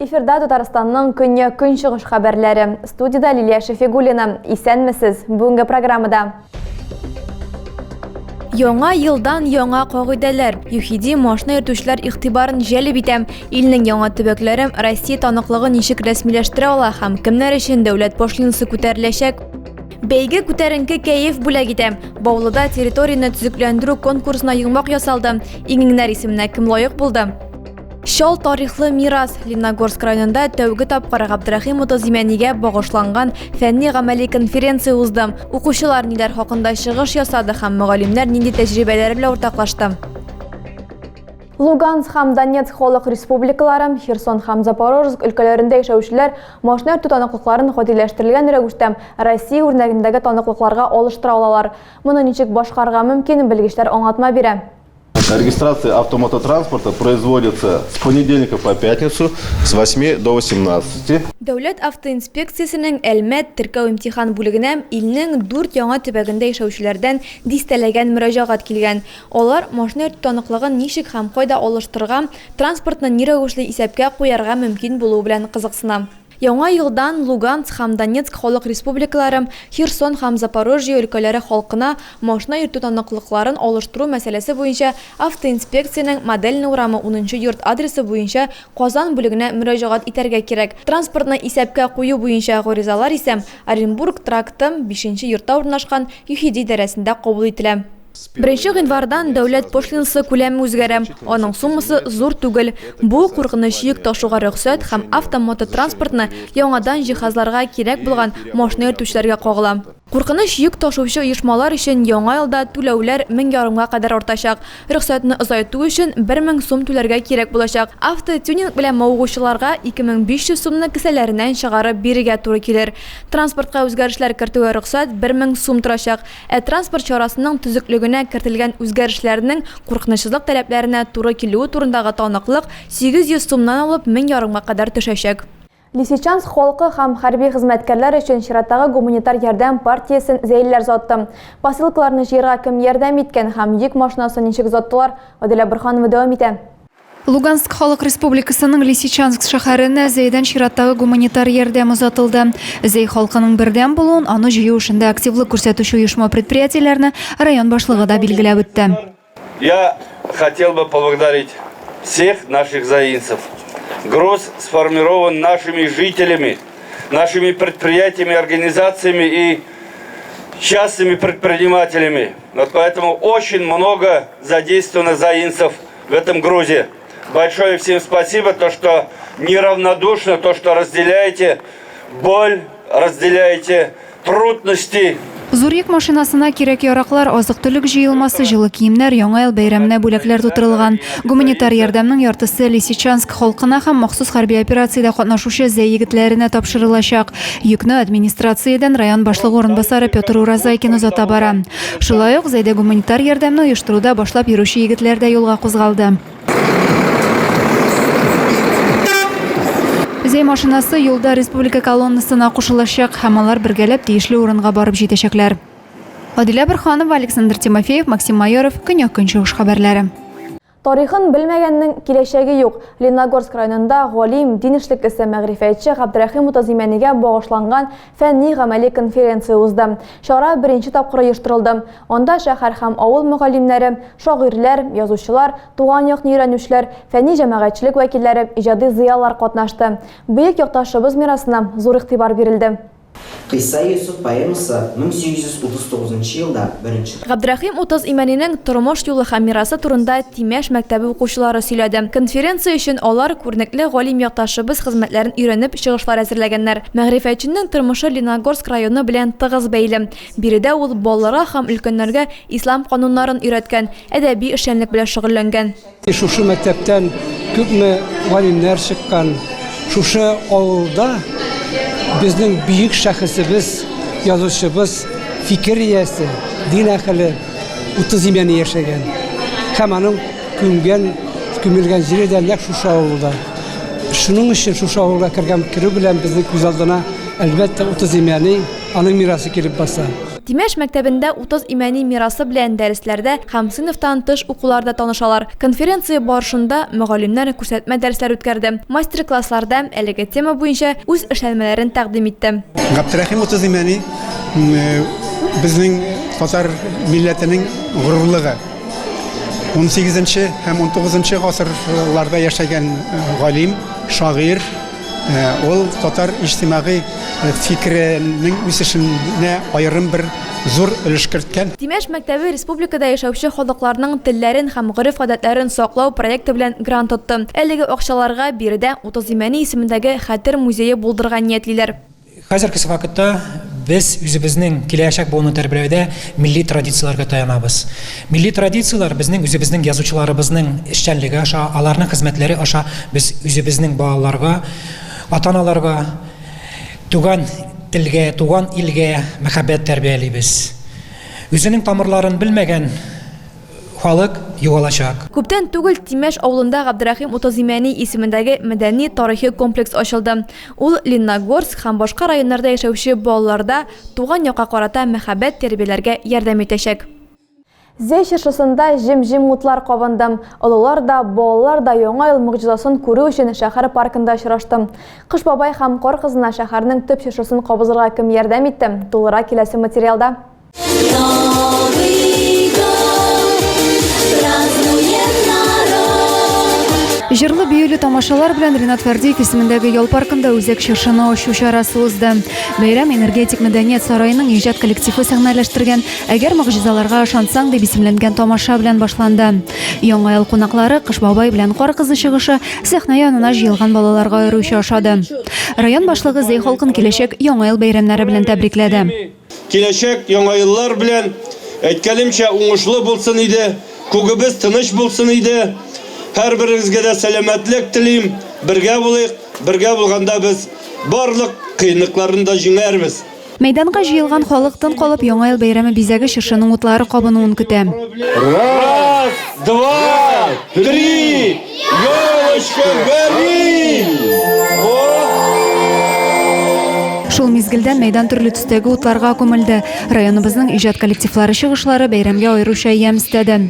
Эфирда Татарстанның көньяк-көнчыгыш хәбәрләре. Студиядә Лилия Шәфигуллина. Исәнмесез. Бүгенге программада. Яңа елдан яңа кагыйдәләр. ЮХИДИ машина йөртүчеләр игътибарын җәлеп итә. Илнең яңа төбәкләре Россия таныклыгын ничек рәсмиләштерә ала һәм кемнәр өчен дәүләт пошлинасы күтәреләчәк? Бәйге күтәренке кәеф бүләк итә. Баулыда территорияне төзекләндерү конкурсына йомгак ясалды. Иңеңнәр исеменә кем лаек булды? Чал тарихлы мирас Леногорск районында тәүге тапкыр Габдрахим Мутазимәнигә багышланган фәнни-гамәли конференция узды. Укучылар ниләр хакында чыгыш ясады һәм мөгаллимнәр нинди тәҗрибәләре белән уртаклашты? Луганск һәм Донецк халык республикалары, Херсон һәм Запорожск өлкәләрендә яшәүчеләр машина йөртү таныклыкларын гадиләштерелгән рәвештә Россия үрнәгендәге таныклыкларга алыштыра алалар. Моны ничек башкарырга мөмкин, белгечләр аңлатма бирә. Регистрация автомототранспорта производится с понедельника по пятницу с 8 до 18. Дәүләт автоинспекциясенең Әлмәт теркәү-имтихан бүлегенә илнең дүрт яңа төбәгендә яшәүчеләрдән дистәләгән мөрәҗәгать килгән. Алар машина йөртү таныклыгын ничек һәм кайда алыштырырга, транспортны ни рәвешле исәпкә куярга мөмкин булуы белән кызыксына. Яңа елдан Луганск һәм Донецк халык республикалары, Херсон һәм Запорожье өлкәләре халкына машина йөртү таныклыкларын алыштыру мәсьәләсе буенча автоинспекциянең Модельный урамы унынчы йорт адресы буенча Казан бүлегенә мөрәҗәгать итәргә кирәк. Транспортны исәпкә кую буенча гаризалар исә Оренбург тракты, бишенче йортта урнашкан ЮХИДИ идарәсендә кабул ителә. Беренче гыйнвардан дәүләт пошлинасы күләме үзгәрә, аның суммасы зур түгел. Бу, куркыныч йөк ташуга рөхсәт һәм авто-мототранспортны яңадан җиһазларга кирәк булган машина йөртүчеләргә кагыла. Куркыныч йөк ташучы оешмалар өчен яңа елда түләүләр 1000 ярымга кадәр артачак. Рөхсәтне озайту өчен 1000 сум түләргә кирәк булачак. Автотюнинг белән мавыгучыларга 2500 сумны кесәләреннән чыгарып бирергә туры килер. Транспортка үзгәрешләр кертүгә рөхсәт 1000 сум торачак. Ә транспорт чарасының төзеклегенә кертелгән үзгәрешләрнең куркынычсызлык таләпләренә туры килүе турындагы таныклык 800 сумнан алып 1000 ярымга кадәр төшәчәк. Лисичанск халкы һәм хәрби хезмәткәрләр өчен чираттагы гуманитар ярдәм партиясен зәйлеләр озатты. Посылкаларны җыярга кем ярдәм иткән һәм йөк машинасын ничек озаттылар, Аделя Борһанова дәвам итә. Луганск Халык Республикасының Лисичанск шәһәренә Зәйдән чираттагы гуманитар ярдәм озатылды. Зәй халкының бердәм булуын, аны җыю эшендә активлык күрсәтүче оешма-предприятиеләрне район башлыгы да билгеләп үтте. Я хотел бы поблагодарить всех наших заинцев. Груз сформирован нашими жителями, нашими предприятиями, организациями и частными предпринимателями. Вот поэтому очень много задействовано заинцев в этом грузе. Большое всем спасибо, то, что неравнодушно, то, что разделяете боль, разделяете трудности. Зур йөк машинасына кирәк-яраклар, азык-төлек җыелмасы, җылы киемнәр, Яңа ел бәйрәменә бүләкләр тутырылган. Гуманитар ярдәмнең яртысы Лисичанск халкына һәм махсус хәрби операциядә катнашучы Зәй егетләренә тапшырылачак. Йөкне администрациядән район башлыгы урынбасары Петр Уразайкин озата бара. Шулай ук Зәйдә гуманитар ярдәмне оештыруда башлап йөрүче егетләр дә юлга кузгалды. Зәй машинасы юлда республика колоннасына кушылачак һәм алар бергәләп тиешле урынга барып җитәчәкләр. Адилә Борһанова, Александр Тимофеев, Максим Майоров, Көньяк-Көнчыгыш хәбәрләре. Тарихын белмәгәннең киләчәге юк. Лениногорск районында галим, дин эшлеклесе, мәгърифәтче Габдрәхим Мутазимәнигә багышланган фәнни-гамәли конференция узды. Чара беренче тапкыр оештырылды. Анда шәһәр һәм авыл мөгаллимнәре, шагыйрьләр, язучылар, туган якны өйрәнүчеләр, фәнни җәмәгатьчелек вәкилләре, иҗади зыялылар катнашты. Бөек якташыбыз мирасына зур игътибар бирелде. Кыйсса Йосыф поэмасы 1839 нчы елда беренче. Габдрәхим 30 Имәнинең тормыш юлы һәм мирасы турында Тимәш мәктәбе укучылары сөйләде. Конференция өчен алар күренекле галим якташыбыз хезмәтләрен өйрәнеп чыгышлар әзерләгәннәр. Мәгърифәтченең тормышы Лениногорск районы белән тыгыз бәйле. Биредә ул балаларга һәм өлкәннәргә ислам кануннарын өйрәткән, әдәби эшчәнлек белән шөгыльләнгән. Шушы мәктәптән күпме галимнәр чыккан, шушы авылда безнең бөек шәхесебез, язучыбыз, фикер иясе, дин әһеле 30 Имәни яшәгән. Һәм аның күмгән, күмелгән җире дә нәкъ шушы авылда. Шуның өчен шушы авылга кергән керү белән безнең күз алдына, әлбәттә, 30 Имәни, аның мирасы килеп баса. Тимәш мәктәбендә 30 Имәни мирасы белән дәресләрдә һәм сыйныфтан тыш укуларда танышалар. Конференция барышында мөгаллимнәр күрсәтмә дәресләр үткәрде, мастер-классларда әлеге тема буенча үз эшләнмәләрен тәкъдим итте. Габдрәхим 30 Имәни безнең татар милләтенең горурлыгы. Унсигезенче һәм унтугызынчы гасырларда яшәгән галим, шагыйрь, Ул татар иҗтимагый фикеренең үсешенә аерым бер зур өлеш керткән. Тимәш мәктәбе республикада яшәүче халыкларның телләрен һәм гореф-гадәтләрен саклау проекты белән грант отты. Әлеге акчаларга биредә 30 Имәни исемендәге Хәтер музее булдырырга ниятлиләр. Хәзерге вакытта без үзебезнең киләчәк буынны тәрбияләүдә милли традицияләргә таянабыз. Милли традицияләр безнең үзебезнең язучыларыбызның эшчәнлеге аша, аларның хезмәтләре аша без үзебезнең балаларга, ата-аналарга туган телгә, туган илгә мәхәббәт тәрбиялибез. Үзенең тамырларын белмәгән Халык югалачак. Күптән түгел Тимәш авылында Габдрәхим Утыз-Имәни исемендәге мәдәни-тарихи комплекс ачылды. Ул Лениногорск һәм башка районнарда яшәүче балаларда туган якка карата мәхәббәт тәрбияләргә ярдәм итәчәк. Зәй чыршысында җем-җем утлар кабынды. Олылар да, балалар да Яңа ел могҗизасын күрү өчен шәһәр паркында очрашты. Кыш бабай һәм Кар кызына шәһәрнең төп чыршысын кабызырга кем ярдәм итте? Тулырак киләсе материалда. Җырлы-биюле тамашалар белән Ринат Фәрдиев исемендәге ял паркында үзәк чыршыны ачу чарасы узды. Бәйрәм Энергетик мәдәният сараеның иҗат коллективы сәхнәләштергән Әгәр могҗизаларга ышансаң дип исемләнгән тамаша белән башланды. Яңа ел кунаклары Кыш бабай белән Кар кызы чыгышы сәхнә янына җыелган балаларга аеруча ошады. Район башлыгы Зәй халкын киләчәк Яңа ел бәйрәмнәре белән тәбрикләде. Киләчәк Яңа еллар белән, әйткәнемчә, уңышлы булсын иде, күгебез тыныч булсын иде. Һәрберегезгә дә сәламәтлек телим. Бергә булыйк, бергә булганда без барлык кыенлыкларны да җиңәрбез. Мәйданга җыелган халык тын калып Яңа ел бәйрәме бизәге чыршының утлары кабынуын көтә. Раз, два, три! Елочка, гори! Шул мизгелдән мәйдан төрле төстәге утларга күмелде. Районыбызның иҗат коллективлары чыгышлары бәйрәмгә аеруча ямь өстәде.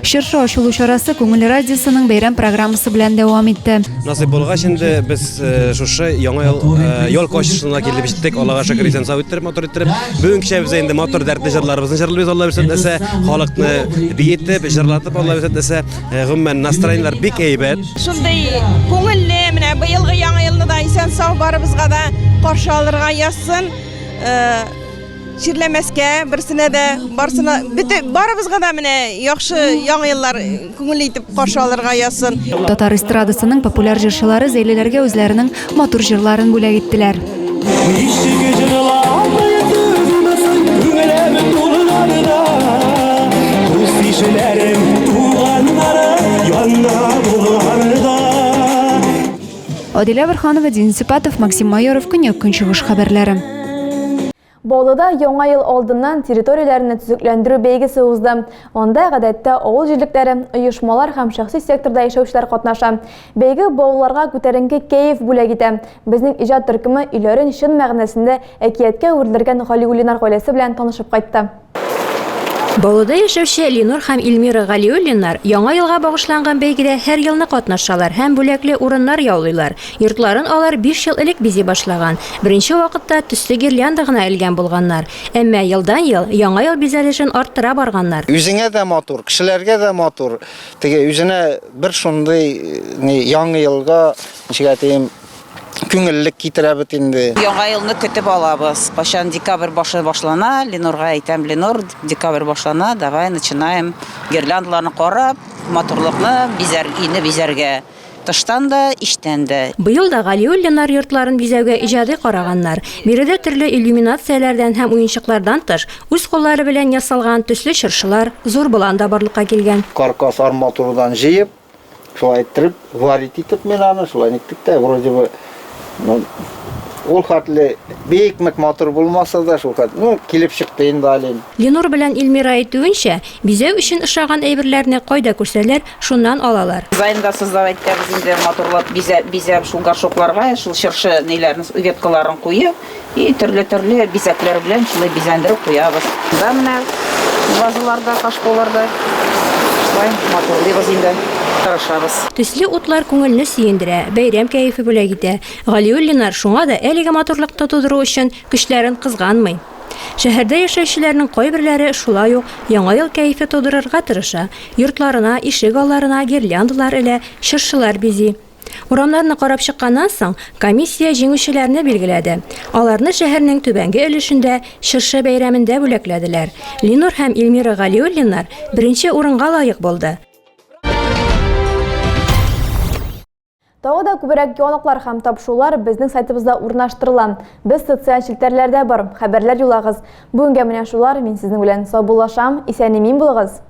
Чыршы ачылу чарасы Күңел радиосының бәйрәм программасы белән дәвам итте. Насыйп булгач инде без э, шушы яңа ел э, елка ачышына килеп җиттек. Аллага шөкер, исән сау иттереп, матур иттереп. Бүген кичәбездә инде матур дәртле җырларыбызны җырлыйбыз, Алла бирсә, нәрсә, халыкны биетеп, җырлатып, Алла бирсә, нәрсә. Э, гомумән, настроениеләр бик әйбәт. Шундый күңелле, менә быелгы яңа елны да исән-сау барыбызга да каршы алырга язсын. Э, чирләмәскә берсенә дә, барсына, бөтен барыбызга да менә яхшы яңа еллар күңелле итеп каршы алырга язсын. Татар эстрадасының популяр җырчылары зәйлеләргә үзләренең матур җырларын бүләк иттеләр. Ничек җырламый түзмәсен күңелем тулганда, дус ишләрем, туганнарым янда булганда. Адилә Борһанова, Денис Ипатов, Максим Майоров, Көньяк Көнчыгыш хәбәрләре. Баулыда Яңа ел алдыннан территорияләрне төзекләндерү бәйгесе узды. Анда, гадәттә, авыл җирлекләре, оешмалар һәм шәхси секторда яшәүчеләр катнаша. Бәйге баулыларга күтәренке кәеф бүләк итә. Безнең иҗат төркеме өйләрен чын мәгънәсендә әкияткә әверелдергән Галиуллиннар гаиләсе белән танышып кайтты. Баулыда яшәүче Ленур һәм Эльмира Галиуллиннар Яңа елга багышланган бәйгедә һәр елны катнашалар һәм бүләкле урыннар яулыйлар. Йортларын алар биш ел элек бизи башлаган. Беренче вакытта төсле гирлянда гына элгән булганнар. Әмма елдан-ел Яңа ел бизәлешен арттыра барганнар. Үзеңә дә матур, кешеләргә дә матур. Теге үзенә бер шундый ни Яңа елга, ничек әйтим, күңеллек китерә бит инде. Яңа елны көтеп алабыз. Кайчан декабрь башы башлана, Ленурга әйтәм, Ленур, декабрь башлана, давай начинаем гирляндаларны карап, матурлыкны бизәр, өйне бизәргә. Тыштан да, эчтән дә. Быел да Галиуллиннар йортларын бизәүгә иҗади караганнар. Биредә төрле иллюминацияләрдән һәм уенчыклардан тыш, үз куллары белән ясалган төсле чыршылар, зур болан да барлыкка килгән. Каркас арматурадан җыеп, Шулай иттереп, варить итеп мин аны, шулай ниттек тә, вроде бы, ну, Ул хәтле бик нык матур булмаса да, шул хәтле, ну, килеп чыкты инде олень. Ленур белән Эльмира әйтүенчә, бизәү өчен ошаган әйберләрне кайда күрсәләр, шуннан алалар. Дизайн да создавать итәбез инде, матурлап бизәп, бизәп шул горшокларга, шул чыршы ниләрен, веткаларын куеп, И төрле-төрле бизәкләр белән шулай бизәндереп куябыз. Да менә вазаларда, кашполарда шулай матурлыйбыз инде, тырышабыз. Төсле утлар күңелне сөендерә, бәйрәм кәефе бүләк итә. Галиуллиннар шуңа да әлеге матурлыкны тудыру өчен көчләрен кызганмый. Шәһәрдә яшәүчеләрнең кайберләре шулай ук Яңа ел кәефе тудырырга тырыша, йортларына, ишек алларына гирляндалар элә, чыршылар бизи. Урамнарны карап чыкканнан соң, комиссия җиңүчеләрне билгеләде. Аларны шәһәрнең түбәнге өлешендә Чыршы бәйрәмендә бүләкләделәр. Ленур һәм Эльмира Галиуллиннар беренче урынга лаек булды. Тагы да күбрәк яңалыклар һәм тапшырулар безнең сайтыбызда урнаштырыла. Без социаль челтәрләрдә бар. Хәбәрләр юллагыз. Бүгенгә менә шулар. Мин сезнең белән саубуллашам. Исән-имин булыгыз!